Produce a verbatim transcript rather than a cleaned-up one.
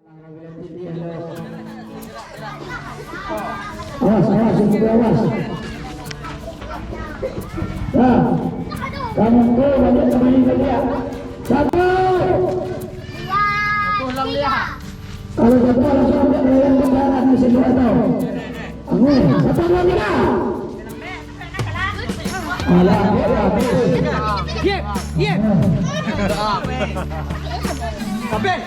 Awas, awas, jangan awas. Nah, kamu tu banyak kembali ke dia. Satu. Kalau jatuh langsung ambil layang ke darat di sini atau? Amin. Satu, dua, tiga. Alah, habis. Ye, ye. Habis.